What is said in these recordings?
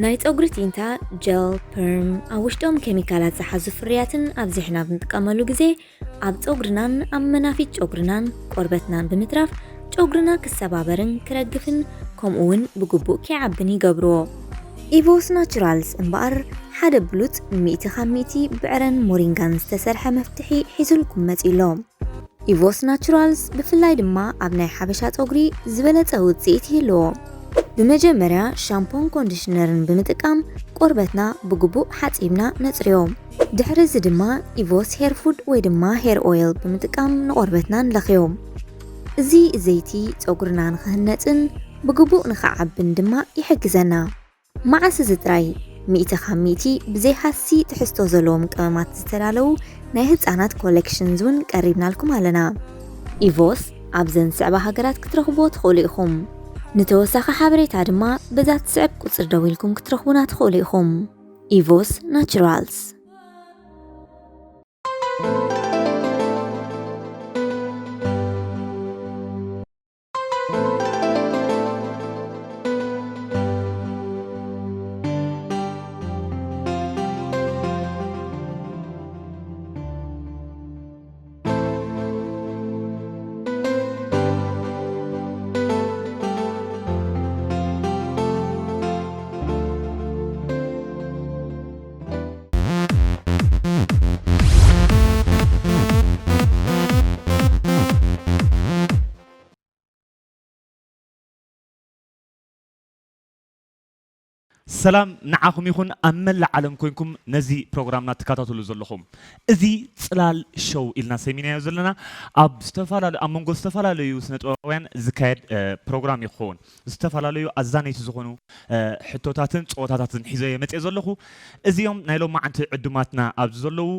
ናይ ጸጉሪ ቲንታ፣ ጀል፣ ፐርም፣ ኣብ ውሽጦም ኬሚካላት ዝሓዙ ፍርያትን ኣብዚሕና ኣብ ንጥቀመሉ ግዜ ኣብ ጸጉርናን ኣብ መናፊት ጨጉርናን ቆርበትናን ብምትራፍ ጨጉርና ክሰባበርን ክረግፍን ከምኡ እውን ብግቡእ ከይዓብን ይገብርዎ። ኢቮስ ናቹራልስ እምበኣር ሓደ ብሉጽ ሚእቲ ካብ ሚእቲ ብዕረን ሞሪንጋን ዝተሰርሐ መፍትሒ ሒዙልኩም መጺኡ ኣሎ። ኢቮስ ናቹራልስ ብፍላይ ድማ ኣብ ናይ ሓበሻ ጸጉሪ ዝበለጸ ውጽኢት ይህልዎ። ብመጀመርያ ሻምፖን ኮንዲሽነርን ብምጥቃም ቆርበትና ብግቡእ ሓጺብና ነጽርዮ። ድሕሪ እዚ ድማ ኢቮስ ሄር ፉድ ወይ ድማ ሄር ኦይል ብምጥቃም ንቆርበትና ንለኽዮ። እዚ ዘይቲ ጸጉርና ንኽህነጽን ብግቡእ ንኽዓብን ድማ ይሕግዘና። መዓስ እዚ ጥራይ፣ ሚእቲ ካብ ሚእቲ ብዘይ ሃሲ ትሕዝቶ ዘለዎም ቀመማት ዝተዳለዉ ናይ ህጻናት ኮሌክሽንስ እውን ቀሪብናልኩም ኣለና። ኢቮስ ኣብዘን ዝስዕባ ሃገራት ክትረኽብዎ ትኽእሉ ኢኹም። ንተወሳኺ ሓበሬታ ድማ በዛ ትስዕብ ቁጽሪ ደዊልኩም ክትረኽቡና ትኽእሉ ኢኹም። ኢቮስ ናቹራልስ። ሰላም ንዓኹም ይኹን፣ ኣብ መላእ ዓለም ኮይንኩም ነዚ ፕሮግራምና ትከታተሉ ዘለኹም። እዚ ጽላል ሾው ኢልና ሰሚናዮ ዘለና ኣብ ዝተፈላለዩ፣ ኣብ መንጎ ዝተፈላለዩ ስነ ጥበባውያን ዝካየድ፣ እ፣ ፕሮግራም ይኸውን። ዝተፈላለዩ ኣዛነይቲ ዝኾኑ፣ እ፣ ሕቶታትን ጸወታታትን ሒዘ እየ መጽየ ዘለኹ። እዚኦም ናይ ሎማዓንቲ ዕዱማትና ኣብዚ ዘለዉ፣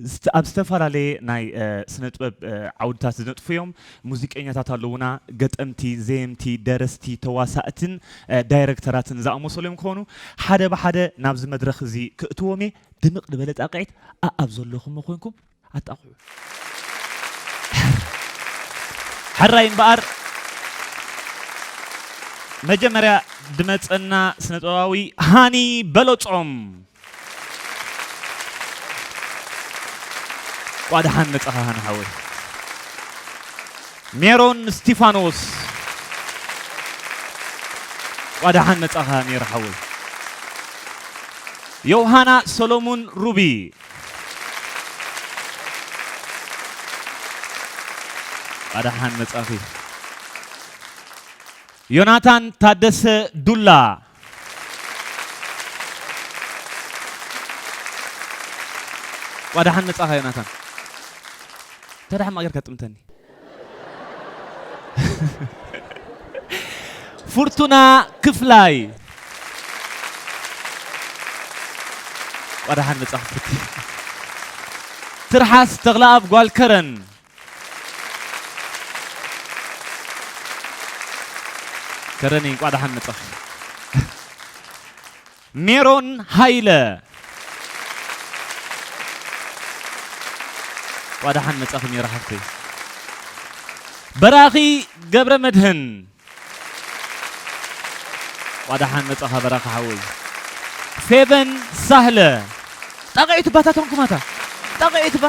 ዝት-፣ ኣብ ዝተፈላለየ ናይ፣ እ፣ ስነ ጥበብ፣ እ፣ ዓውድታት ዝነጥፉ እዮም። ሙዚቀኛታት ኣለዉና፣ ገጠምቲ፣ ዘየምቲ፣ ደረስቲ፣ ተዋሳእትን፣ እ፣ ዳይረክተራትን ዝኣመሰሉ እዮም ክኾኑ። ሓደ ብሓደ ናብዚ መድረኽ እዚ ክእትዎም እየ። ድምቕ ዝበለ ጣቕዒት ኣኣብ ዘለኹም ኮይንኩም ኣጣቕዑ። ሕራይ እምበኣር፣ መጀመርያ ድመጸና ስነ ጥበባዊ ሃኒ በለጾም። ቋ ደሓን መጻኻ ሃኒ ሓወይ። ሜሮን እስቲፋኖስ። ቋ ደሓን መጻኻ ሜሮ ሓወይ። ዮውሃና ሰሎሙን ሩቢ። ቋ ደሓን መጻኺ። ዮናታን ታደሰ ዱላ። ቋ ደሓን መጻኻ ዮናታን። እንታይ ደኣ ሕማቕ ጌርካ ትጥምተኒ? ፍርቱና ክፍላይ። ቋ ደሓን መጻኺ ፍርቲ። ትርሓስ ተኽለኣብ ጓል ከረን። ከረኒ፣ እንቋዕ ደሓን መጻኺ። ሜሮን ሃይለ። እንቋዕ ደሓን መጻኺ ሜሮ ሓፍተይ። በራኺ ገብረ መድህን። እንቋዕ ደሓን መጻኻ በራኺ ሓወይ። ፌቨን ሳህለ። ጣቕዒት እባ እታ ተንኩማታ። ጣቕዒት እባ።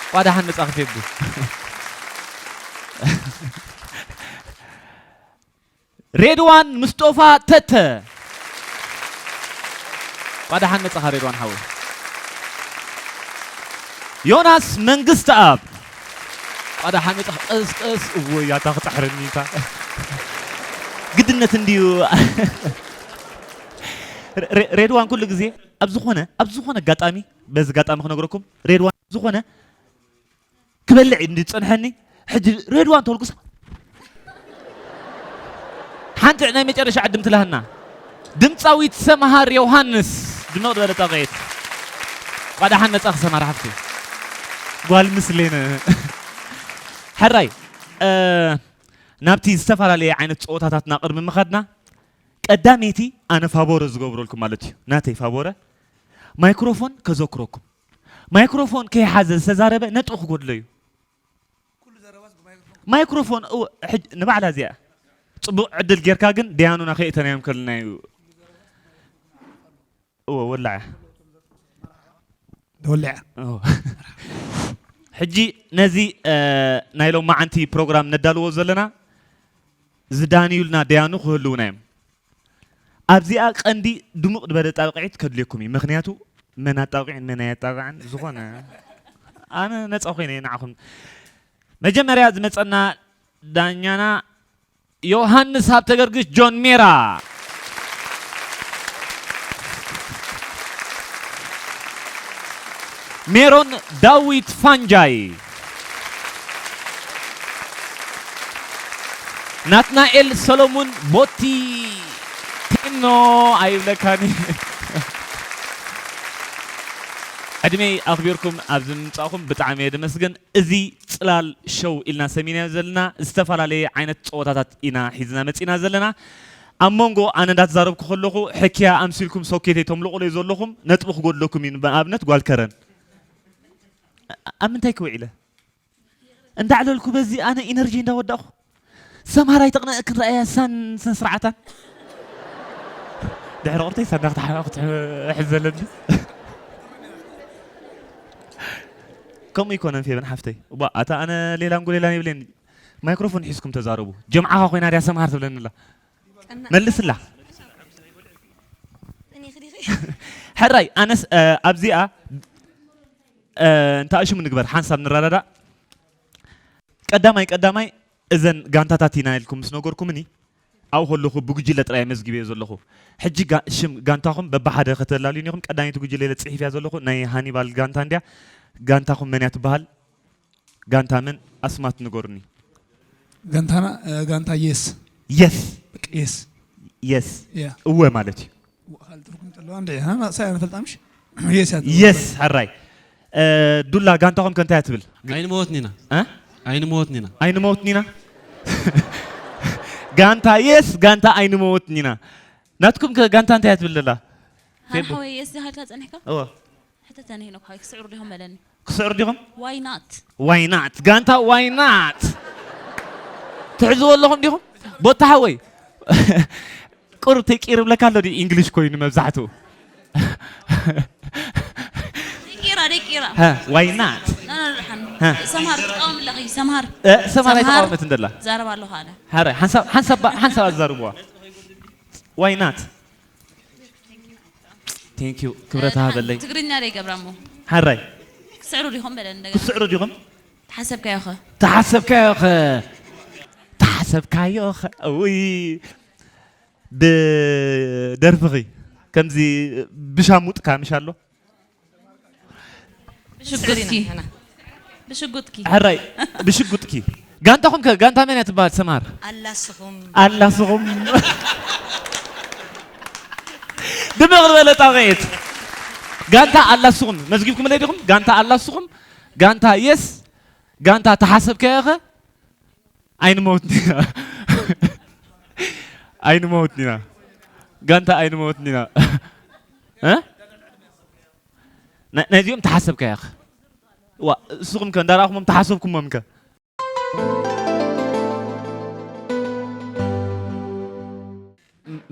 እንቋዕ ደሓን መጻኺ ፌቡ። ሬድዋን ምስጦፋ ተተ። እንቋዕ ደሓን መጻኻ ሬድዋን ሓወይ። ዮናስ መንግስተኣብ። እንቋዕ ደሓን መጻኻ። ቀስ ቀስ፣ እወ፣ ያታ ክጻሕረኒ እንታ። ግድነት እንድዩ። ሬ-፣ ሬ-፣ ሬድዋን ኩሉ ግዜ ኣብ ዝኾነ፣ ኣብ ዝኾነ ኣጋጣሚ፣ በዚ ኣጋጣሚ ክነግረኩም፣ ሬድዋን ኣብ ዝኾነ ክበልዕ እዩ ዝጸንሐኒ። ሕጂ ሬድዋን ተወልቁስ። ሓንቲ ናይ መጨረሻ ዕድም ትላህና። ድምጻዊት ሰምሃር ዮሃንስ፣ ድምቕ ዝበለ ጣቕዒት። እንቋዕ ደሓን መጻኺ ሰምሃር ሓፍቲ። ጓል ምስሌነ። ሕራይ፣ እ፣ ናብቲ ዝተፈላለየ ዓይነት ጸወታታትና ቅድሚ ምኻድና፣ ቀዳመይቲ ኣነ ፋቦረ ዝገብረልኩም ማለት እዩ። ናተይ ፋቦረ፣ ማይክሮፎን ከዘክረኩም። ማይክሮፎን ከይሓዘ ዝተዛረበ ነጥቢ ክጎድሎ እዩ። ማይክሮፎን፣ እወ፣ ሕጅ-፣ ንባዕላ እዚኣ ጽቡቕ ዕድል ጌርካ ግን ደያኑና ከየእተናዮም ከለና እዩ። እወ፣ ወላዐ። ተወሊዓ። እወ። ሕጂ ነዚ፣ እ፣ ናይ ሎማዓንቲ ፕሮግራም ነዳልዎ ዘለና ዝዳንዩልና ደያኑ ክህልዉና እዮም። ኣብዚኣ ቀንዲ ድሙቕ ዝበለ ጣቕዒት ከድልየኩም እዩ። ምኽንያቱ መን ኣጣቕዒን መን ኣየጣቕዕን ዝኾነ ኣነ ነጻ ኮይነ እየ ንዓኹም። መጀመርያ ዝመጸና ዳኛና ዮሃንስ ሃብተገርግሽ ጆን ሜራ፣ ሜሮን ዳዊት ፋንጃይ፣ ናትናኤል ሰሎሙን ቦቲ ቴኖ ኣይብለካን። ዕድመይ ኣኽቢርኩም ኣብዚ ምምጻእኩም ብጣዕሚ እየ ደመስግን። እዚ ጽላል ሾው ኢልና ሰሚናዮ ዘለና ዝተፈላለየ ዓይነት ጸወታታት ኢና ሒዝና መጺና ዘለና። ኣብ መንጎ ኣነ እንዳተዛረብኩ ከለኹ ሕክያ ኣምሲልኩም ሶኬተይ ተምልቑለይ ዘለኹም ነጥቢ ክጎድለኩም እዩ። ንኣብነት ጓል ከረን ኣብ ምንታይ ክውዒለ እንዳዕለልኩ በዚ ኣነ ኢነርጂ እንዳወዳእኩ ሰምሃር ኣይተቕንአ ክንረኣያ ሳን ስነ ስርዓታን ድሕሪ ቁርተይ ሳንዳ ክትሓሕዝ ዘለኒ ከምኡ ይኮነን ፌበን ሓፍተይ እባ ኣታ ኣነ ሌላ እንጎ ሌላ ይብለኒ ማይክሮፎን ሒዝኩም ተዛረቡ ጀምዓኻ ኮይና ድያ ሰምሃር ትብለኒ ኣላ መልስላ ሕራይ ኣነስ ኣብዚኣ እንተ ኣሽሙ ንግበር ሓንሳብ ንረዳዳእ ቀዳማይ ቀዳማይ እዘን ጋንታታት ኢና ኢልኩም ምስ ነገርኩምኒ ኣብኡ ከለኹ ብጉጅለ ጥራይ መዝጊበዮ ዘለኹ ሕጂ ሽም ጋንታኹም በብሓደ ከተላልዩኒ ኢኹም ቀዳመይቲ ጉጅለ ኢለ ፅሒፍያ ዘለኹ ናይ ሃኒባል ጋንታ እንድያ ጋንታኹም መንያ ትበሃል ጋንታ መን ኣስማት ንገሩኒ ጋንታና ጋንታ የስ የስ የስ የስ ያ እወ ማለት እዩ ካልእ ትርጉም ጠለዋ እንደ ያ ማሳ ያንፈልጣምሽ የስ ያት የስ ሕራይ እ፣ ዱላ ጋንታኹም ከ እንታይ ትብል ኣይንመወትኒና እ? ኣይንመወትኒና ኣይንመውትኒና ጋንታ የስ ጋንታ ኣይንመውትኒና ናትኩም ከ ጋንታ እንታይ ትብል ደላ ሃን ሓወይ የስ ዝሃልካ ጸኒሕካ እወ ሕተተኒ ሄኖክ ሓወይ ክስዕሩ ዲኹም በለኒ ክስዕሩ ዲኹም ዋይ ናት ዋይናት ጋንታ ዋይናት ትሕዝዎ ኣለኹም ዲኹም ቦታ ሓወይ ቁሩብ ተቂር ብለካ ኣሎ ድዩ ኢንግሊሽ ኮይኑ መብዛሕትኡ ደቂራ ደቂራ ሃ ዋይናት ናናልሓን ሃ። ሰምሃር ትቃወም ኣለኺ ሰምሃር እ፣ ሰማር ሰምሃር። ኣይተቃወመት እንደላ ዛረብ ኣለኹ ኣነ ሓረ ሓንሳብ ሓንሳብ ሓንሳብ ኣዛርብዋ ዋይናት ቴንክ ዩ ክብረት ሃበለይ ትግርኛ ደይ ገብራ እሞ ሓራይ ክስዕሩ ዲኹም በለ እንደገና ክስዕሩ ዲኹም ተሓሰብካዮ ኸ ተሓሰብካዮ ኸ ተሓሰብካዮ ኸ ውይ ብደርፍኺ ከምዚ ብሻሙጥካ ምሽ ኣሎ ብሽጉጥኪ ብሽጉጥኪ ሕራይ ብሽጉጥኪ ጋንታኹም ከ ጋንታ መን እያ ትበሃል ሰምሃር ኣላስኹም ኣላስኹም ድምቕ ዝበለ ጣቕዒት ጋንታ ኣላስኹም መዝጊብኩምለይ ዲኹም ጋንታ ኣላስኹም ጋንታ የስ ጋንታ ተሓሰብካዮ ኸ ኣይንመውትኒና ኣይንመውትኒና ጋንታ ኣይንመውትኒና እ? ና- ናይዚኦም ተሓሰብካያ ኸ ዋ እስኹም ከ እንዳረኣኹሞም ተሓሰብኩሞም ከ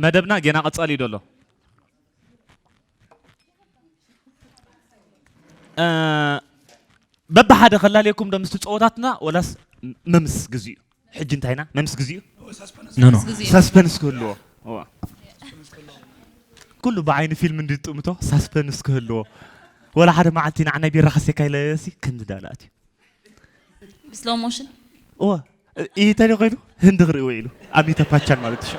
መደብና ጌና ቀጻሊ እዩ ደሎ እ፣ በብሓደ ከላለየኩም ዶ ምስቲ ጸወታትና ወላስ መምስ ግዜኡ ሕጂ እንታይ ኢና መምስ ግዜኡ ኖ ኖ ሰስፐንስ ክህልዎ እዋ። ኩሉ ብዓይኒ ፊልም እንዲ ትጥምቶ ሳስፐንስ ክህልዎ ወላ ሓደ መዓልቲ ንዓናይ ቢራ ከሴካ ኢለሲ ከምዚ ዳላት እዩ ብስሎው ሞሽን እዋ ይተኒ ኮይኑ ህንዲ ክርኢ ውዒሉ ኣሚተ ፓቻን ማለት እዩ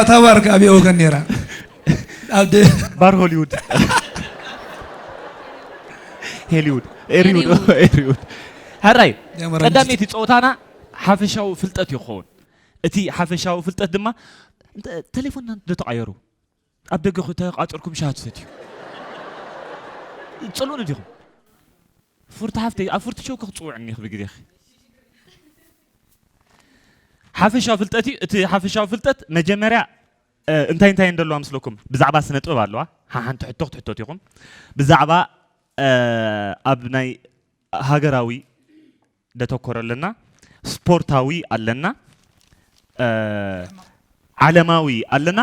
ተባርክ ኣብየ ወገን ነራ ኣብ ደ- ባር ሆሊውድ ሄሊውድ ኤሪውድ ኤሪውድ ሕራይ የመረ ቀዳመይቲ ፀወታና ሓፈሻዊ ፍልጠት ይኸውን እቲ ሓፈሻዊ ፍልጠት ድማ እንተ- ቴሌፎንና ዶ ተቐየሩ ኣብ ደገ ተቃፅርኩም ሻሃ ትሰትዩ ፅሉን ዲኹም ፍርቲ ሓፍተይ ኣብ ፍርቲ ሸው ክፅውዕኒ ኢኽ ብግዜኺ ሓፈሻዊ ፍልጠት እዩ እቲ ሓፈሻዊ ፍልጠት መጀመርያ እ፣ እንታይ እንታይ እንደለዋ ምስለኩም ብዛዕባ ስነ ጥበብ ኣለዋ ሓሓንቲ ሕቶ ክትሕተት ኢኹም ብዛዕባ እ፣ ኣብ ናይ ሃገራዊ ደተኮረ ኣለና ስፖርታዊ ኣለና እ፣ ዓለማዊ ኣለና፣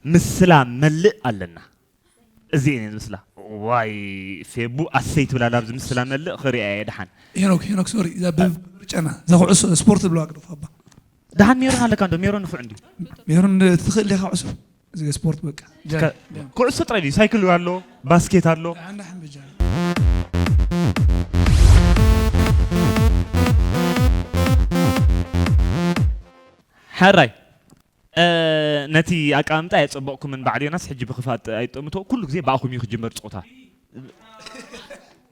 ምስላ መልእ ኣለና። እዚ እየ ዝምስላ። ዋይ ፌቡ ኣሰይ ትብል ኣላ ኣብዚ ምስላ መልእ ክሪኣ እየ ደሓን። ሄኖክ፣ ሄኖክ፣ ሶሪ፣ እዛ ብምርጫና፣ እዛ ኩዕሶ ስፖርት ዝብለዋ ግደፎ ኣባ። ደሓን ሜሮን ኣለካ እንዶ? ሜሮን ንፉዕ እንድዩ። ሜሮን ትኽእል ዲኻ ኩዕሶ? እዚ ስፖርት በቃ። ከ-፣ ኩዕሶ ጥራይ ድዩ? ሳይክል ኣሎ፣ ባስኬት ኣሎ። ደሓን፣ ደሓን በጃ። ሕራይ፣ እ፣ ነቲ ኣቀማምጣ ኣየጸበቕኩምን፣ ባዕል ዮናስ ሕጂ ብኽፋት ኣይጠምቶ፣ ኩሉ ግዜ ብኣኹም እዩ ክጅመር ጾታ።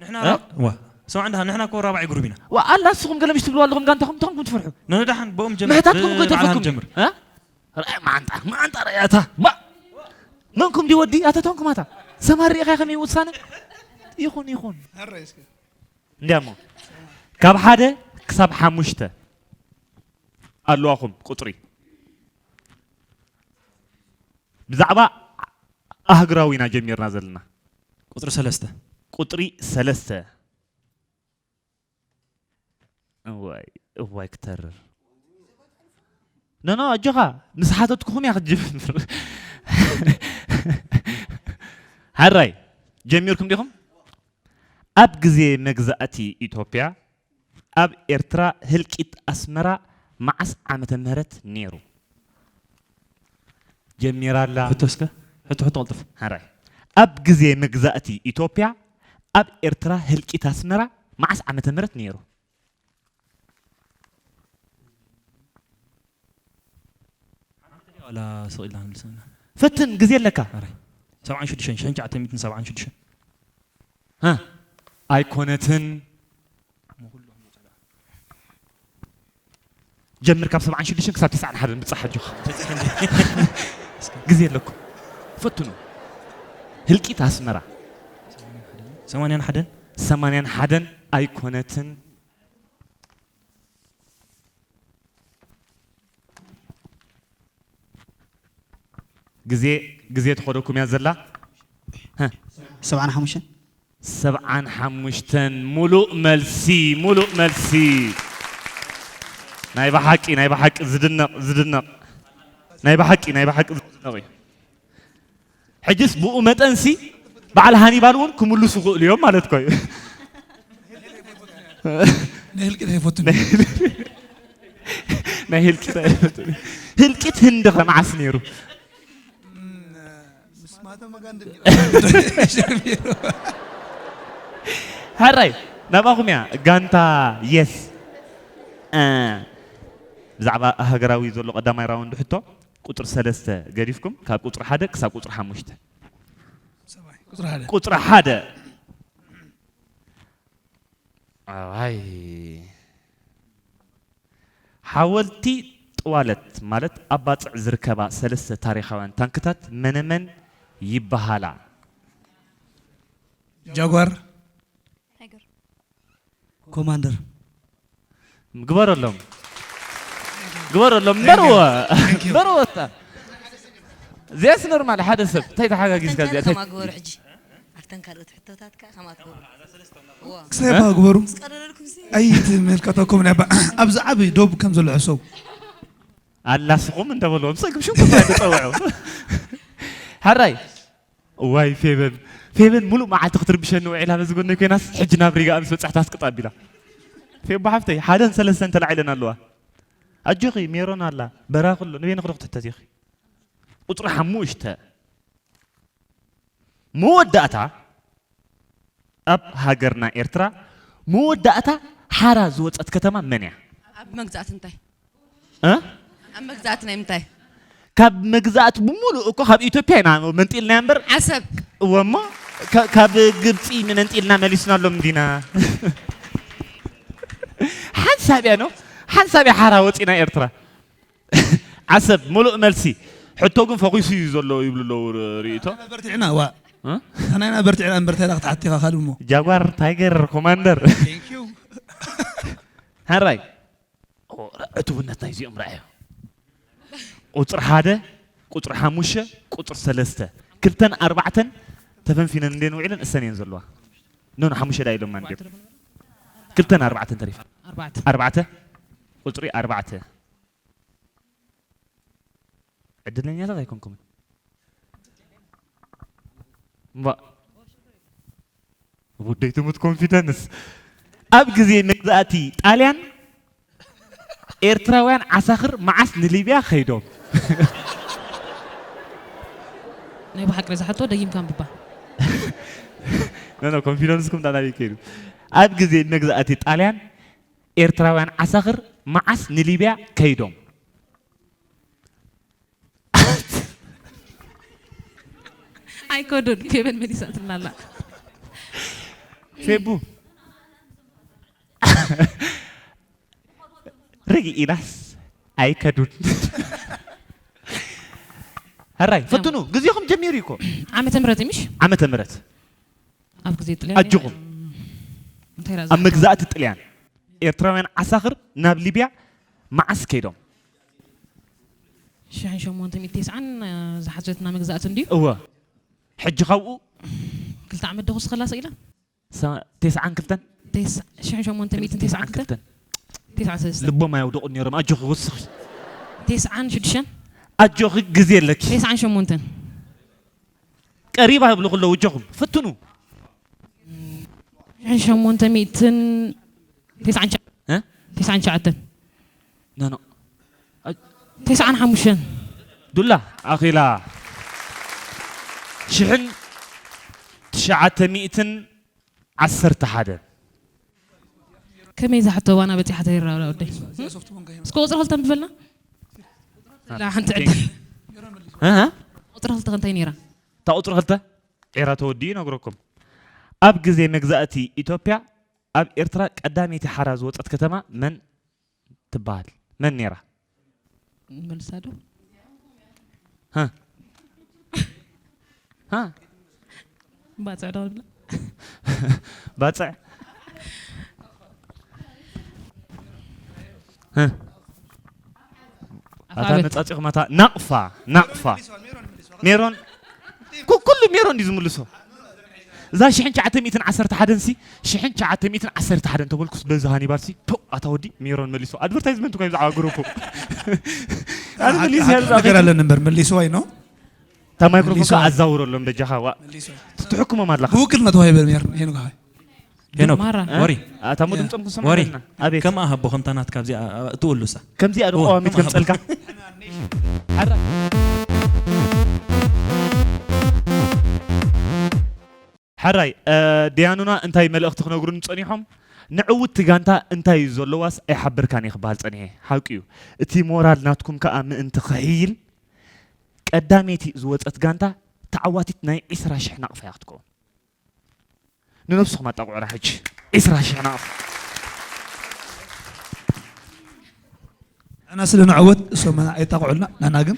ንሕና እ? ራ-፣ ዋ፣ ሰማዕ እንዳ ንሕና እኮ ራብዓይ ግሩብ ኢና። ዋ፣ ኣላ ንስኹም ገለ ምሽ ትብልዋ ኣለኹም ጋንታኹም፣ እንተኹም ትፈርሑ። ንደሓን ብኦም ጀምር፣ ምሕታትኩም እኮ ብባዕልና ይጠፍኣኩም። ጀምር። እ? ርአ ማንጣ፣ ማንጣ ርኣያታ። ባ-፣ መንኩም ድዩ ወዲ? ኣተተንኩም ኣታ። ሰማር ርኢኻ ከመይ ውሳነ? ይኹን፣ ይኹን። ሕራይ እስከ። እንዲያሞ፣ ካብ ሓደ ክሳብ ሓሙሽተ ኣለዋኹም ቁጽሪ። ብዛዕባ ኣህግራዊ ኢና ጀሚርና ዘለና። ቁጽሪ ሰለስተ። ቁጽሪ ሰለስተ። እዋይ፣ እዋይ ክተርር። ኖ፣ ኖ፣ ኣጆኻ፣ ምስ ሓተትኩኹም እያ ክትጅምር። ሕራይ፣ ጀሚርኩም ዲኹም? ኣብ ግዜ መግዛእቲ ኢትዮጵያ፣ ኣብ ኤርትራ ህልቂት ኣስመራ መዓስ ዓመተ ምህረት ነይሩ? ጀሚራ ኣላ። ሕቶ እስከ፣ ሕቶ፣ ሕቶ ቀልጥፍ። ሕራይ። ኣብ ግዜ መግዛእቲ ኢትዮጵያ፣ ኣብ ኤርትራ ህልቂት ኣስመራ መዓስ ዓመተ ምህረት ነይሩ? ዋላ ስቕ ኢልና ንመልሰና። ፈትን፣ ግዜ ኣለካ። ኣረ፣ ሰብዓን ሽዱሽተን፣ ሽሕን ትሽዓተ ሚእትን ሰብዓን ሽዱሽተን። ሃ፣ ኣይኮነትን። ጀምር ካብ ሰብዓን ሽዱሽተን ክሳብ ተስዓን ሓደን ብጻሕ ኣጆኻ። ግዜ ኣለኩም። ፈትኑ። ህልቂት ኣስመራ። ሰማንያን ሓደን። ሰማንያን ሓደን ኣይኮነትን። ግዜ፣ ግዜ ትኸደኩም እያ ዘላ። ሃ። ሰብዓን ሓሙሽተን። ሰብዓን ሓሙሽተን። ሙሉእ መልሲ፣ ሙሉእ መልሲ። ናይ ብሓቂ፣ ናይ ብሓቂ ዝድነቕ፣ ዝድነቕ። ናይ ብሓቂ፣ ናይ ብሓቂ ዝድነቕ እዩ። ሕጅስ ብኡ መጠንሲ በዓል ሃኒባል እውን ክምልሱ ክእሉ እዮም ማለት እኮ እዩ። ናይ ህልቂት ኣይፈቱን። ናይ ህልቂት፣ ናይ ህልቂት ኣይፈቱን። ህልቂት ህንዲ ከ መዓስ ነይሩ? እም፣ ምስ ማህተመ ጋንዲ ጀሚሩ። ሕራይ፣ ናባኹም እያ ጋንታ የስ። እ፣ ብዛዕባ ሃገራዊ ዘሎ ቀዳማይ ራውንድ ሕቶ፣ ቁጽሪ ሰለስተ ገዲፍኩም፣ ካብ ቁጽሪ ሓደ ክሳብ ቁጽሪ ሓሙሽተ። ሰብኣይ፣ ቁጽሪ ሓደ። ቁጽሪ ሓደ። ኣይ። ሓወልቲ ጥዋለት ማለት ኣብ ባጽዕ ዝርከባ ሰለስተ ታሪኻውያን ታንክታት መነመን ይበሃላ? ጃጓር። ታይገር። ኮማንደር። ግበረሎም። ግበረሎም። Thank you. እምበርዎ። Thank you. እምበርዎ እታ። እዚኣስ ኖርማል ሓደ ሰብ እንታይ ተሓጋጊዝካ ኣብተን እዚኣ እንታይ ከማ ግበሩ ሕጂ። ኣብተን ካልኦት ሕቶታት ከኣ ከማ ትገብሩ። እዋ። ክሳይ እ? እባ ግበሩ። ምስ ቀደደልኩም ሲ። ኣይትምልከተኩም ናይ ባ-፣ ኣብዚ ዓቢ ዶብ ከም ዘሎ ሕሰቡ። ኣላስኹም እንተበልዎም ሰግብ ሽም ክሳይ ተጸውዑ። ሕራይ። እዋይ ፌበን፣ ፌበን ሙሉእ መዓልቲ ክትርብሸኒ ውዒላ በዚ ጎነይ ኮይናስ፣ ሕጂ ናብ ሪጋ ምስ በጻሕታ ኣስቅጣ ኣቢላ። ፌቦ ሓፍተይ፣ ሓደን ሰለስተን ተላዒለን ኣለዋ። ኣጆኺ፣ ሜሮን ኣላ፣ በራኺ ኣሎ፣ ንበይንኺ ዶ ክትሕተቲ ኢኺ? ቁጽሪ ሓሙሽተ። መወዳእታ፣ ኣብ ሃገርና ኤርትራ መወዳእታ ሓራ ዝወጸት ከተማ መን እያ? ኣብ መግዛእቲ እንታይ? እ? ኣብ መግዛእቲ ናይ ምንታይ? ካብ መግዛእቲ ብምሉእ እኮ ካብ ኢትዮጵያ ኢና መንጢልናያ እምበር። ዓሰብ። እወ እሞ፣ ካ-፣ ካብ ግብጺ መንጢልና መሊስናሎም እንዲና። ሓንሳብ እያ ነው፣ ሓንሳብ እያ ሓራ ወጺና ኤርትራ። ዓሰብ፣ ሙሉእ መልሲ። ሕቶ ግን ፈኺሱ እዩ ዘሎ ይብሉ ኣለዉ ር-፣ ርእይቶ። በርቲዕና፣ ዋ። እ? ንሕና ኢና በርቲዕና እምበር፣ እንታይ ደኣ ክትሓቲ ኢኻ ካልእ እሞ። ጃጓር፣ ታይገር፣ ኮማንደር። Thank you። ሕራይ። ኦ፣ ረ-፣ ዕቱብነት ናይዚኦም ረኣዮ። ቁጽሪ ሓደ፣ ቁጽሪ ሓሙሽተ፣ ቁጽሪ ሰለስተ። ክልተን ኣርባዕተን ተፈንፊነን እንዴን ውዒለን እሰን እየን ዘለዋ። ኖ፣ ኖ፣ ሓሙሽተ ደኣ ኢሎማ እንድዮም። ክልተን ኣርባዕተን ተሪፋ። ኣርባዕተ። ኣርባዕተ፣ ቁጽሪ ኣርባዕተ። ዕድለኛታት ኣይኮንኩምን። እምባ፣ ወደይ ትሙት ኮንፊደንስ። ኣብ ግዜ መግዛእቲ ጣልያን ኤርትራውያን ዓሳኽር መዓስ ንሊብያ ከይዶም? ናይ ብሓቂ ዝሓቶ ደጊምካ ኣንብባ። ኖ ኖ፣ ኮንፊደንስኩም ዳናቢ ከይዱ። ኣብ ግዜ መግዛእቲ ጣልያን ኤርትራውያን ዓሳኽር መዓስ ንሊብያ ከይዶም? ኣይከዱን። ፌበን መሊሳትና ኣላ። ፌቡ፣ ርግኢናስ ኣይከዱን። ሕራይ ፈትኑ፣ ግዜኹም ጀሚሩ እኮ። ዓመተ ምህረት እዩ ምሽ? ዓመተ ምህረት ኣብ ግዜ ጥልያ ኣጆኹም። እንታይ ራዛ ኣብ መግዛእቲ ጥልያን ኤርትራውያን ዓሳኽር ናብ ሊብያ መዓስ ከይዶም? ሽሕን ሸሞንተ ሚእቲ ተስዓን ዝሓዘትና መግዛእቲ እንድዩ። እወ፣ ሕጂ ካብኡ ክልተ ዓመት ደኹስ ከላስ ኢላ። ሰ- ተስዓን ክልተን ሽሕን ሸሞንተ ሚእትን ተስዓን ክልተን። ተስዓን ሰለስተን። ልቦም ኣየውደቑ ነይሮም። ኣጆኺ ወስኺ፣ ተስዓን ሽዱሽተን። ኣጆኺ፣ ግዜ ኣለኪ። ተስዓን ሸሞንተን። ቀሪባ ይብሉ ከለዉ እጆኹም ፍትኑ። ሽሕን ሸሞንተ ሚእትን ተስዓን ሸ- እ? ተስዓን ሸዓተን። ኖ ኖ። ተስዓን ሓሙሽተን። ዱላ ኣኺላ። ሽሕን ትሽዓተ ሚእትን ዓሰርተ ሓደ። ከመይ ዝሓቶ ዋና በፂሓ ተይራ ወደይ? እስከ ቁፅሪ ክልተ ንብበልና። ላ ሓንቲ ዕድል። እህ? ቁፅሪ ክልተ እንታይ ነይራ? እታ ቁፅሪ ክልተ ዒራ ተወዲኡ ይነግረኩም። ኣብ ግዜ መግዛእቲ ኢትዮጵያ ኣብ ኤርትራ ቀዳመይቲ ሓራ ዝወፀት ከተማ መን ትበሃል? መን ነይራ? መልሳ ዶ? ሃ? ሃ? ባፅዕ ዶ ንብላ? ባፅዕ? ሃ? ኣታ ኣፍዓበት። መጻጺኹም ኣታ ናቕፋ፣ ናቕፋ። ሜሮን፣ ኩ-፣ ኩሉ ሜሮን ድዩ ዝምልሶ? እዛ ሽሕን ትሽዓተ ሚእትን ዓሰርተ ሓደን ሲ፣ ሽሕን ትሽዓተ ሚእትን ዓሰርተ ሓደን ተበልኩስ በዚ ሃኒባል ሲ፣ ፖ፣ ኣታ ወዲ ሜሮን መሊሶ። ኣድቨርታይዝመንት እኮ እዩ ብዛዕባ ግሩፕ። ኣነ መሊስ እያ ዝዛበ። ነገር ኣለን እምበር መሊስዋ እዩ ነው። እታ ማይክሮፎን መሊሶ። ከኣ ኣዛውረሎም በጃኻ፣ ዋ። ትሕክሞም ኣለኻ። ብውክልና ተዋሂበ ሜር ሄኖክ ሓወይ። ሄኖክ፣ ማራ። ወሪ ኣታ ሙድምጾም ክሰምዑ ወሪ ኣለና። ኣቤት። ከም ኣሃቦ ከምታ ናትካ ኣብዚኣ ትውሉሳ። ከምዚኣ ዶ እወ፣ ቀዋሚት ከም ከምጸልካ? ሓራ-፣ ሓራይ፣ እ፣ ዲያኑና እንታይ መልእኽቲ ክነግሩኒ ጸኒሖም? ንዕውቲ ጋንታ እንታይ እዩ ዘለዋስ ኣይሓብርካን እየ ክበሃል ጸኒሐ። ሓቂ እዩ። እቲ ሞራል ናትኩም ከኣ ምእንቲ ክሕይል፣ ቀዳመይቲ ዝወጸት ጋንታ ተዓዋቲት ናይ ዒስራ ሽሕ ናቕፋ እያ ክትከውን። ንነብስኹም ኣጣቕዑና ሕጂ። ዒስራ ሽሕ ናቕፋ። ንሕና ስለ ንዕወት እሶም ኣየጣቕዑልና፣ ንሕና ግን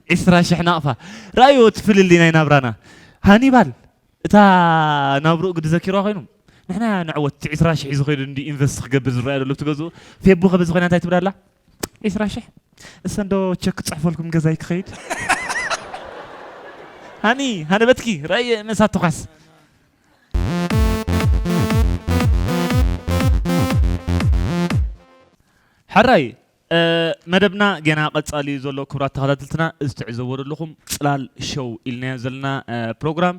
ዒስራ ሽሕ ናቕፋ። ረኣይዎ እቲ ፍልልይ ናይ ናብራና። ሃኒባል፣ እታ ናብርኡ ግዲ ዘኪርዋ ኮይኑ፣ ንሕና ንዕወት፣ እቲ ዒስራ ሽሕ እዩ ዝኸይዱ እንዲ ኢንቨስት ክገብር ዝረኣይ ዘሎ፣ ትገዝኡ። ፌቡ ከ በዚ ኮይና እንታይ ትብል ኣላ? ዒስራ ሽሕ? እሰ እንዶ ቸክ ክጽሕፈልኩም ገዛይ ክኸይድ። ሃኒ፣ ሃነበትኪ፣ ረኣየ መሳትኳስ። ሕራይ፣ እ፣ መደብና ጌና ቀጻሊ እዩ ዘሎ። ክቡራት ተኸታተልትና፣ እዚ ትዕዘብዎ ዘለኹም ጽላል ሾው ኢልናዮ ዘለና፣ እ፣ ፕሮግራም፣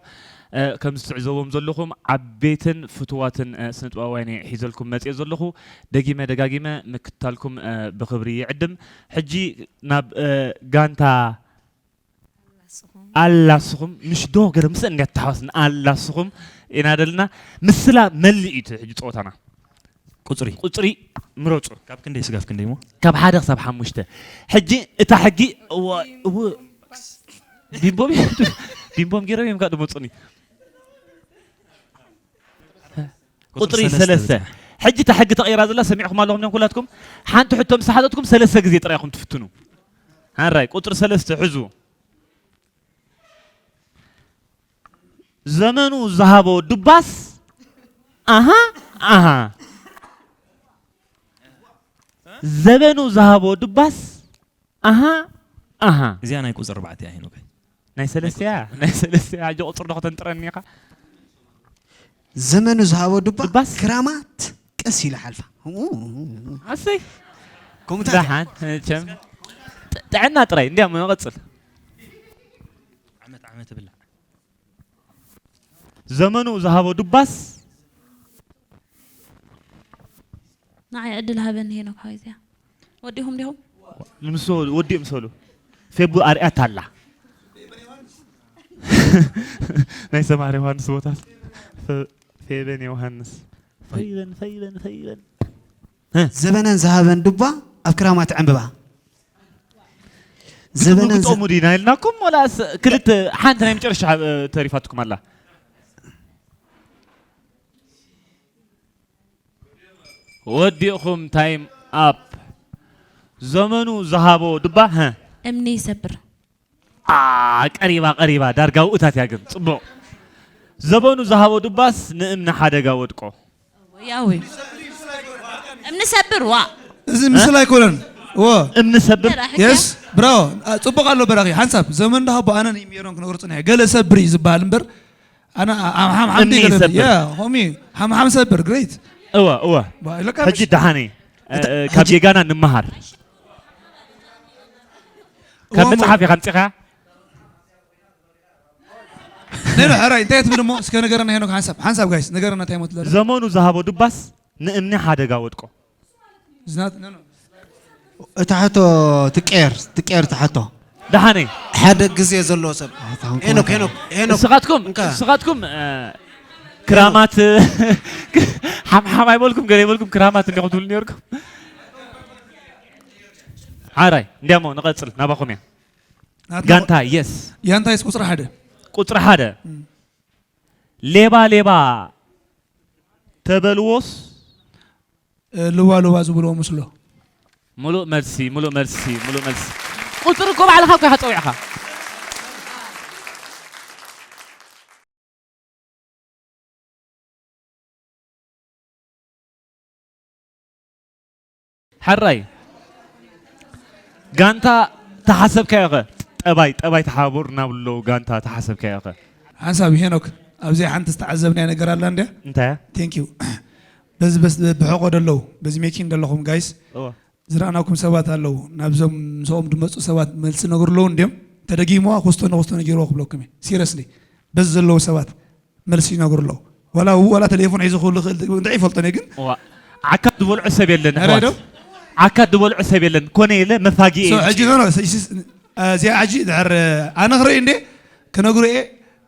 እ፣ ከምዚ ትዕዘብዎም ዘለኹም ዓበይትን ፍቱዋትን፣ እ፣ ስነ-ጥበባውያን እየ ሒዘልኩም መጽየ ዘለኹ። ደጊመ ደጋጊመ ምክትታልኩም፣ እ፣ ብኽብሪ ይዕድም። ሕጂ ናብ፣ እ፣ ጋንታ ኣላስኹም፣ ምሽ ዶ ገለ ምስ እንድያ ተሓዋስና ኣላስኹም ኢና ደልና። ምስላ መሊእ እዩ እቲ ሕጂ ጸወታና። ቁጽሪ ቁጽሪ ምረጹ። ካብ ክንደይ ስጋብ ክንደይ እሞ? ካብ ሓደ ክሳብ ሓሙሽተ። ሕጂ እታ ሕጊ፣ እዋ፣ እው፣ ቢምቦም፣ ቢምቦም ገይሮም እዮም ካብ ድመጹኒ። ቁጽሪ ሰለስተ ሰለስተ። ብጽሕ። ሕጂ እታ ሕጊ ተቐይራ ዘላ ሰሚዕኹም ኣለኹም ዲኹም ኩላትኩም? ሓንቲ ሕቶ ምስ ሓተትኩም ሰለስተ ግዜ ጥራይ ኢኹም ትፍትኑ። ሓራይ፣ ቁጽሪ ሰለስተ ሕዙ። ዘመኑ ዝሃቦ ድባስ፣ ኣሃ፣ ኣሃ። ዘመኑ ዝሃቦ ድባስ፣ ኣሃ፣ ኣሃ። እዚኣ ናይ ቁጽሪ ኣርባዕተ እያ ሄኖክ። ናይ ሰለስተ እያ፣ ናይ ሰለስተ እያ። ሕጂ ቁጽሪ ዶ ከተንጥረኒ ኢኻ? ዘመኑ ዝሃቦ ዱባ ዱባስ? ክራማት ቀስ ኢላ ሓልፋ። ኣሰይ። ከምኡታት ደሓን፣ መቸም። ጥ-፣ ጥዕና ጥራይ፣ እንዲያ መቐጽል። ትብላዕ። ዘመኑ ዝሃቦ ዱባስ ንዓይ ዕድል ሃበኒ ሄኖክ ሓወይ። እዚኣ ወዲኹም ዲኹም? ንምሱ ወዲኡ ምስ በሉ ፌቡ ኣርያታ ኣላ። ናይ ሰማር ዮሃንስ ቦታ ፈ-፣ ፌበን ዮሃንስ። ፈይበን፣ ፈይበን፣ ፈይበን። ዘበነን ዝሃበን ዱባ ኣብ ክራማት ዕምብባ። ዘበነን ንግጠሙ ዲና ኢልናኩም ወላስ ክልተ፣ ሓንቲ ናይ መጨረሻ፣ እ፣ ተሪፋትኩም ኣላ? ወዲእኹም፣ ታይም ኣፕ። ዘመኑ ዝሃቦ ዱባ፣ ሀ? እምኒ ይሰብር። አ፣ ቀሪባ፣ ቀሪባ፣ ዳርጋ ውእታት እያ ግን። ጽቡቕ። ዘበኑ ዝሃቦ ዱባስ ንእምኒ ሓደጋ ወድቆ። ያዊ። እምኒ ሰብር፣ ዋ። እዚ ምስል ኣይኮነን። ዎ። እምኒ ሰብር። በራኺ የስ፣ ከ? ብራቮ። አ፣ ጽቡቕ ኣሎ በራኺ። ሓንሳብ ዘመን ዳሃቦ ኣነ ንሜሮን ክነግሩ ጽኒሐ። ገለ ሰብር እዩ ዝበሃል እምበር፣ ኣነ፣ አ፣ ሓም፣ ሓም እምኒ ገለ፣ ይሰብር። ያ፣ ሆሚ፣ ሓም፣ ሓም ሰብር፣ ግሬት። እወ፣ እወ። ባ-፣ ለካ ሕጂ ምሽ-፣ ደሓነ፣ እ፣ እታ-፣ እ፣ ካብ ሕጂ ጌጋና ንምሃር። ካብ እወ፣ መጽሓፍ እሞ ኢኻ ኣምጺኻ? ነይ፣ ነይ፣ ሕራይ፣ እንታይ ትብል እሞ? እስከ ንገረና ሄኖክ፣ ሓንሳብ፣ ሓንሳብ ጋይስ፣ ንገረና እንታይ እሞ ትብል? ዘመኑ ዝሃቦ ዱባስ ንእምኒ ሓደጋ ወድቆ። ዝናት-፣ ኖ፣ ኖ። እታ ሕቶ ትቀየር፣ ትቀየር እታ ሕቶ። ደሓነይ። ሓደ ግዜ ዘለዎ ሰብ። ኣታ እንኮ ሄኖክ፣ እንታይ? ሄኖክ፣ ሄኖክ። ንስኻትኩም፣ እንካ። ንስኻትኩም፣ እ፣ ክራማት፣ ሓምሓም ኣይበልኩም፣ ገለ ይበልኩም፣ ክራማት እንዲኹም ትብሉ ነይርኩም። ሓራይ፣ እንዲያሞ ንቐጽል፣ ናባኹም እያ። ናትና ጋንታ፣ የስ። ያንታይስ ቁጽሪ ሓደ። ቁጽሪ ሓደ። እም። ሌባ ሌባ ተበልዎስ? እ፣ ልዋ ልዋ ዝብልዎ ምስሎ። ሙሉእ መልሲ፣ ሙሉእ መልሲ፣ ሙሉእ መልሲ። ቁጽሪ እኮ ባዕልኻ እኮ ኢኻ ጸዊዕኻ። ሕራይ፣ ጋንታ ተሓሰብካዮ ኸ? ጠባይ፣ ጠባይ ተሓባበሩ እናብሉ ኣለዉ፣ ጋንታ ተሓሰብካዮ ኸ? ሓንሳብ ሄኖክ፣ ኣብዚ ሓንቲ ዝተዓዘብናያ ነገር ኣላ እንድያ። እንታይ እያ? ቴንክ ዩ። በዚ፣ በስ-፣ ብሕቖ ደለዉ፣ በዚ ሜኪን ደለኹም ጋይስ፣ እወ። ዝረኣናኩም ሰባት ኣለዉ። ናብዞም ምስኦም ድመጹ ሰባት መልሲ ነግሩ ኣለዉ እንድዮም። ተደጊምዋ፣ ክስቶ ንክስቶ ነጊርዎ ክብለኩም እየ። ሲሪየስሊ፣ በዚ ዘለዉ ሰባት መልሲ ይነግሩ ኣለዉ። ዋላ፣ ዋላ ቴሌፎን ሒዙ ክህሉ ይኽእል፣ እንታይ ይፈልጦ እየ ግን። እዋ፣ ዓካ ዝበልዖ ሰብ የለን፣ ኧረ ኣሕዋት። ዶ? ዓካ ዝበልዖ ሰብ የለን። ኮነ ኢለ መፋግኤ ሶ፣ ሕጂ፣ ኖ፣ ኖ፣ ስ-፣ ስ-፣ እ፣ እዚኣ ሕጂ ድሕር፣ እ፣ ኣነ ክርኢ እንዴ? ክነግሩ እየ።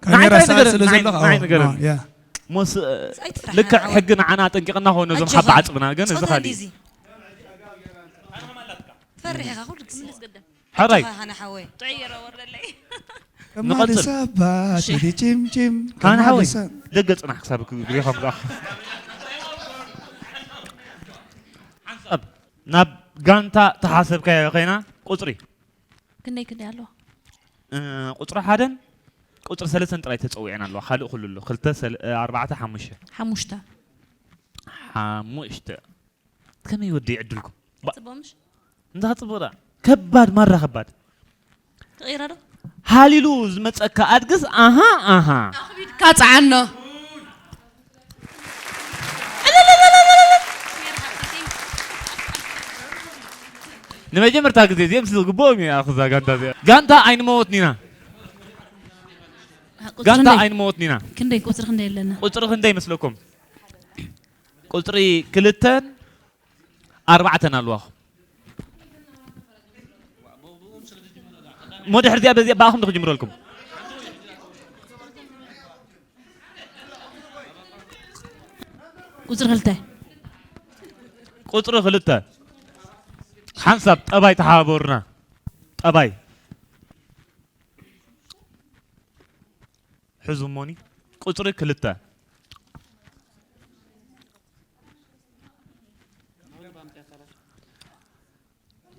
ንዓይ ካሜራ ጥራይ ሰዓት ንገረኒ፣ ስለ ንዓይ፣ ዘለኻ፣ ንዓይ ኦ፣ ንገረኒ። ኦ፣ ያ። ሞስ-፣ እ፣ ኣይትፍራሕ፣ ልክዕ ሓወይ። ሕጊ ንዓና ኣጠንቂቕና ኾነ እዞም ኣጆኻ። ሓባ ዓጽብና፣ ግን እዚ ጾታ ኻሊእ። እንዲዚ። ትፈርሕ ኢኻ ኩሉ ግዜ። ሕራይ። ኣጆኻ ሃና ሓወይ። ጥዑይ ይረወርደለይ። ንቐጽል። ከማልስ ኣባ እሺ። ቲዲ ቺም ቺም፣ ሃና ሓወይ፣ ከማልስ ኣ- ደገ ጽናሕ ክሳብ ክብሪኻ ምጻእኻ። ሓንሳብ ናብ ጋንታ ተሓሰብካዮ ኸይና፣ ቁጽሪ። ክንደይ ክንደይ ኣለዋ? እ፣ ቁጽሪ ሓደን ቁጽሪ ሰለስተን ጥራይ ተጸዊዐን ኣለዋ። ካልእ ኩሉ ኣሎ። ክልተ፣ ሰለ-፣ እ፣ ኣርባዕተ፣ ሓሙሽተ። ሓሙሽተ። ሓሙሽተ። ከመይ ይወዲ ዕድልኩም? ባ-፣ ጽቡቕ ምሽ? እንዳ ጽቡቕ ደኣ። ከባድ፣ ማራ ከባድ። ትቕይራ ዶ? ሃሊሉ ዝመጸካ ኣድግስ፣ ኣሃ፣ ኣሃ። ኣኽቢድካ ጸዓኖ። ንመጀመርታ ግዜ እዚኦም ዝግብኦም እዩ፣ ኣኽዛ ጋንታ እዚኣ። ጋንታ ኣይንመወትኒና። ቁጽሪ ጋንታ ክንደይ? ኣይንመወትኒና። ክንደይ፣ ቁጽሪ ክንደይ ኣለና? ቁጽሪ ክንደይ ይመስለኩም? ቁጽሪ ክልተን ኣርባዕተን ኣለዋኹም። እሞ ድሕሪ እዚኣ በዚኣ ብኣኹም ዶ ክጅምረልኩም? ቁጽሪ ክልተ። ቁጽሪ ክልተ። ሓንሳብ ጠባይ ተሓባበሩና። ጠባይ። ሕዙ እሞኒ። ቁጽሪ ክልተ።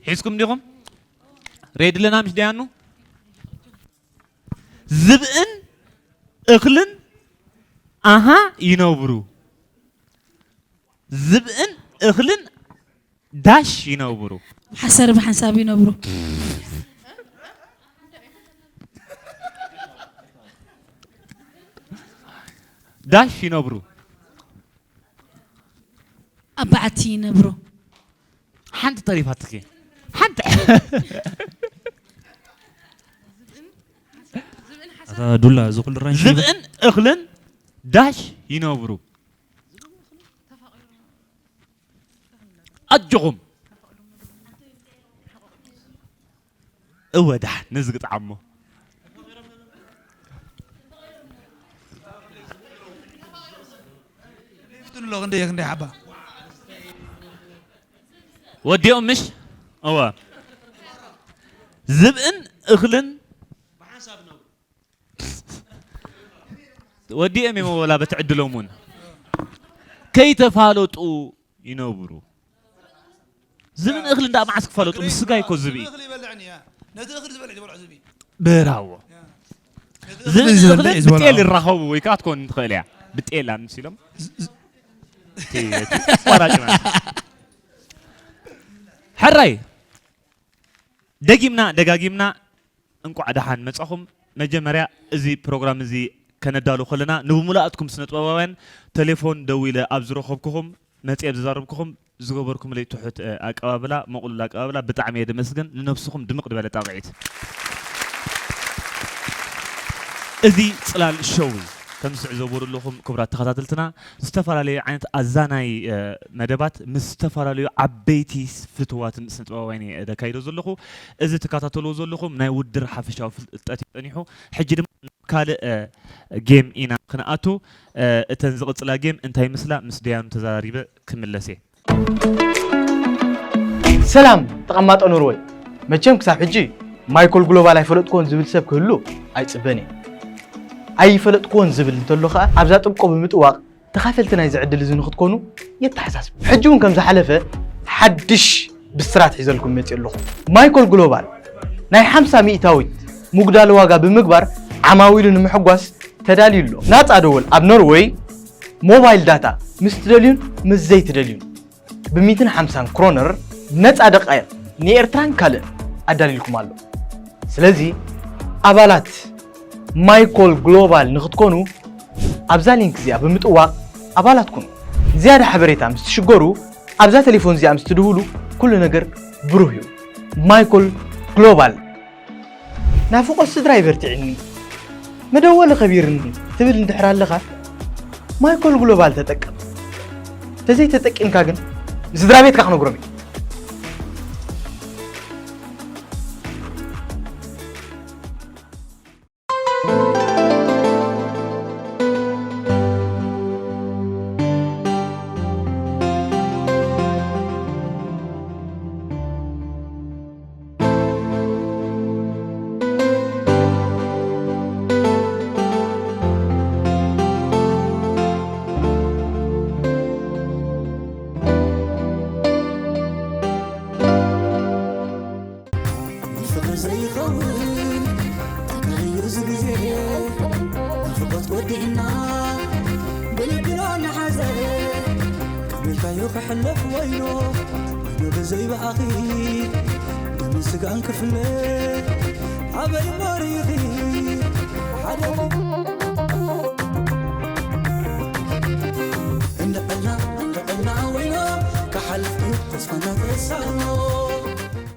ሒዝኩም ዲኹም? ሬዲ ኣለና ምሽ ደያኑ? ዝብእን እኽልን ኣሃ ይነብሩ። ዝብእን እኽልን ዳሽ ይነብሩ። ሓሰር ብሓንሳብ ይነብሩ። ዳሽ ይነብሩ። ኣብ በዓቲ ይነብሩ። ሓንቲ ተሪፋትኪ። ሓንቲ። ዝብእን፣ ዝብእን ሓሰር ዱላ፣ እዚ ኩሉ ራንሽ ዝብእን እኽልን ዳሽ ይነብሩ። ኣጆኹም። እወ፣ ደሓን ነዚ ግጥዓሞ። ይፍትኑ ኣለዉ ክንደይ ክንደይ ሓባ። ወዲኦም ምሽ? እወ። ዝብእን እኽልን ወዲኦም እዮም፣ ወላ በቲ ዕድሎም እውን ከይተፋለጡ ይነብሩ። ዝብን እኽሊ እንዳ መዓስ ክፋለጡ? ምስ ስጋ እኮ ዝብኢ። እኽሊ ይበልዕን እያ። ነቲ እኽሊ ዝበልዕ ዝበልዖ ዝብኢ። ብራዎ። ነቲ ዝብን እኽሊ እኽሊ ዝበልዕ ዝበልዖ። ብጤል ይራኸቡ ወይ ከዓ ትኮን ትኽእል እያ። ብጤል ኣምሲሎም። እቲ፣ እቲ ኣቋራጭ ማለት። ሕራይ፣ ደጊምና ደጋጊምና እንቋዕ ደሓን መጻኹም። መጀመርያ፣ እዚ ፕሮግራም እዚ ከነዳሉ ከለና፣ ንብሙላኣትኩም ስነ ጥበባውያን ቴሌፎን ደዊለ ኣብ ዝረኸብኩኹም፣ መጺአ ኣብ ዝዛረብኩኹም ዝገበርኩምለይ ትሑት፣ እ፣ ኣቀባብላ፣ መቕሉል ኣቀባብላ ብጣዕሚ እየ ደመስግን። ንነብስኹም ድምቕ ዝበለ ጣቕዒት። እዚ ጽላል ሾው እዩ። ከም ትዕዘብዎ ዘለኹም ክቡራት ተኸታተልትና፣ ዝተፈላለዩ ዓይነት ኣዛናይ፣ እ፣ መደባት ምስ ዝተፈላለዩ ዓበይቲ ፍትዋትን ስነ ጥበባውያን እየ ደካይዶ ዘለኹ። እዚ ትከታተልዎ ዘለኹም ናይ ውድድር ሓፈሻዊ ፍልጠት እዩ ጸኒሑ። ሕጂ ድማ ናብ ካልእ፣ እ፣ ጌም ኢና ክንኣቱ። እ፣ እተን ዝቕጽላ ጌም እንታይ ይመስላ? ምስ ደያኑ ተዘራሪበ ክምለስ እየ። ሰላም ተቐማጦ ኖርወይ። መቸም ክሳብ ሕጂ ማይኮል ግሎባል ኣይፈለጥክዎን ዝብል ሰብ ክህሉ ኣይጽበን እየ። ኣይፈለጥክዎን ዝብል እንተሎ ኸኣ ኣብዛ ጥብቆ ብምጥዋቕ ተኻፈልቲ ናይዚ ዕድል እዚ ንኽትኮኑ የተሓሳስብ። ሕጂ እውን ከም ዝሓለፈ ሓድሽ ብስራት ሒዘልኩም መጺእ ኣለኹ። ማይኮል ግሎባል ናይ ሓምሳ ሚእታዊት ምጉዳል ዋጋ ብምግባር ዓማዊሉ ንምሕጓስ ተዳልዩ ኣሎ። ናጻ ደወል ኣብ ኖርወይ ሞባይል ዳታ ምስ ትደልዩን ምስ ዘይትደልዩን ብ ሚእትን ሓምሳን ክሮነር ነጻ ደቃይቕ ንኤርትራን ካልእን ኣዳልዩልኩም ኣሎ። ስለዚ ኣባላት ማይኮል ግሎባል ንኽትኮኑ ኣብዛ ሊንክ እዚኣ ብምጥዋቕ ኣባላት ኩኑ። ዝያዳ ሓበሬታ ምስ ትሽገሩ ኣብዛ ቴሌፎን እዚኣ ምስ ትድውሉ ኩሉ ነገር ብሩህ እዩ። ማይኮል ግሎባል ናፍቖት ስድራይ በርቲዕኒ፣ መደወሊ ከቢርኒ ትብል እንድሕር ኣለኻ፣ ማይኮል ግሎባል ተጠቀም። ተዘይተጠቂምካ ግን ንስድራ ቤትካ ክነግሮም እዩ። ንፍቕሪ ዘይኸውን ተጋይዩ እዚ ግዜ፣ ናፍቖት ወዲእና ብልብና ንሓዘ። ቀቢልካዮ ክሕለፍ ወይኖ፣ ወይኖ ብዘይ ብኣኺ ደምን ስጋን ክፍለ። ኣበይ እሞ ርኢኺ